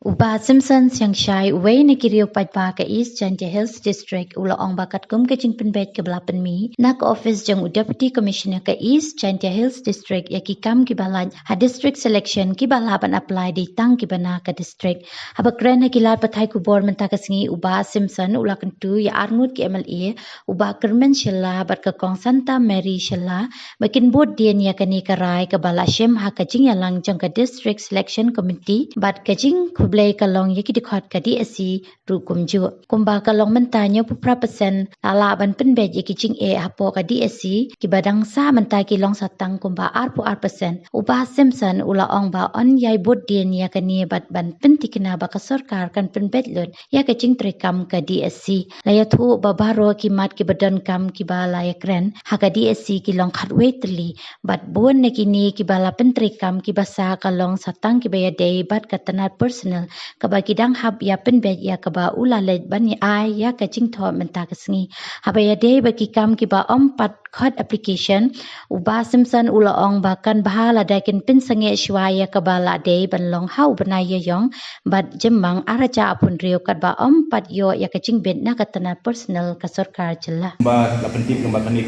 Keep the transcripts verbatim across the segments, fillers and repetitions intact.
U Bah Simpson Syiangshai, uwei na ki riew paidbah ka East Jaintia Hills District, u la ong ba katkum ka jingpynbeit kaba la pynmih na ka office jong u Deputy Commissioner ka East Jaintia Hills District ïa ki kam kiba lait ha district selection kiba lah ban apply dei tang kiba na ka district. Haba kren ha ki lad pathai khubor mynta ka sngi, u Bah Simpson u la kyntu ïa arngut ki M L A, u Bah Kyrmen Shylla bad ka Kong Santa Mary Shylla, ba kin bud dien ïa kane ka rai kaba la shim ha ka jingïalang jong ka District Selection Committee bad ka jingkhublei ka long ïa ki dkhot ka D S C ruh kumjuh. Kumba ka long mynta, hynñiewphew phra percent la lah ban pynbeit ïa ki jingeh hapoh ka D S C, kiba dang sah mynta ki long sa tang kumba arphew ar percent. U Bah Simpson u la ong ba yn ïai bud dien ïa kane bad ban pynthikna ba ka sorkar kan pynbeit lut ïa ka jingtreikam ka D S C. La ïathuh ba baroh ki mat kiba donkam kiba la ïakren ha ka D S C ki long khatwei tylli, bad bun na kine kiba la pyntreikam kiba sah ka long sa tang kiba ïadei bad ka tnat personal kaba ki dang hap ïa pynbeit ïa kaba u la leit ban ïa ai ïa ka jingthoh mynta ka sngi. Haba ïadei bad ki kam kiba ym pat khot application, u Bah Simpson u la ong ba kan bha lada kin pynsangeh shuwa ïa kaba la dei ban long ha u bnai Ïaïong bad Jymmang ar hajar arphew hynriew katba ym pat ïoh ïa ka jingbit na ka tnat personal ka sorkar jylla. Ba la pyntip long ba kane,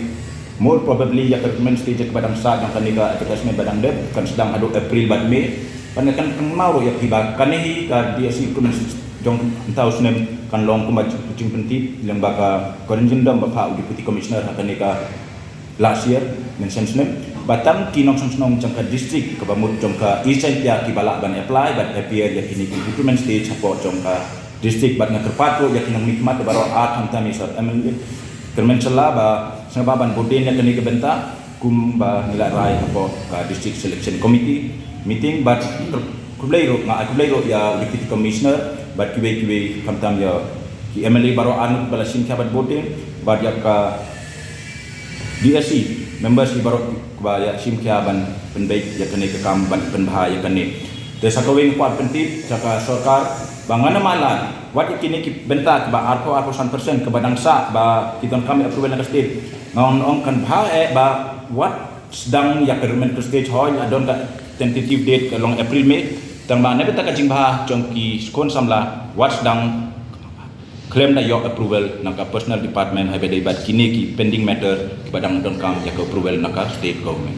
more probably ïa ka recruitment stage kaba dang sah jong kane ka advertisement ba dang dep kan sdang haduh April bad May. Ban kan kynmaw ruh ïa phi ba kane hi ka D S C recruitment stage jong mynta u snem kan long kumba jingpyntip lyngba ka corrigendum ba phah u Deputy Commissioner ha kane ka last year, mynshem snem, ba tang ki nongshong shnong jong ka district kaba mut jong ka East Jaintia kiba lah ban apply bad appear ïa kine ki recruitment stage hapoh jong ka district. Bad nga kyrpad ruh ïa ki nongmihkhmat baroh, ar khamtam ïa sor M L A, Kyrmen Shylla, ba sngewbha ban bud dien ïa kane ka bynta kumba ngi la rai hapoh ka District Selection Committee meeting. Bad khublei ruh, nga ai khublei ruh ïa u Deputy Commissioner bad kiwei kiwei, khamtam ïa ki M L A baroh arngut ba la shim khia ban bud dien, bad ïa ka D S C members baroh ba ïa shim khia ban pynbeit ïa kane ka kam, ban pynbha ïa kane. Te sa kawei nga kwah pyntip sha ka sorkar ba ngan ym ailad, wat ïa kine ki bynta kiba arphew, arphew san percent kaba dang sah ba ki donkam ïa approval na ka state. Nga ong, ong kan bha eh ba wat sdang ïa ka recruitment stage, hooid la don ka tentative date ka long April, May. Tang ba na bynta ka jingbha jong ki khun samla, wat sdang khlem da ïoh approval na ka personal department, haba ïadei bad kine ki pending matter kiba dang donkam ïa ka approval na ka state government.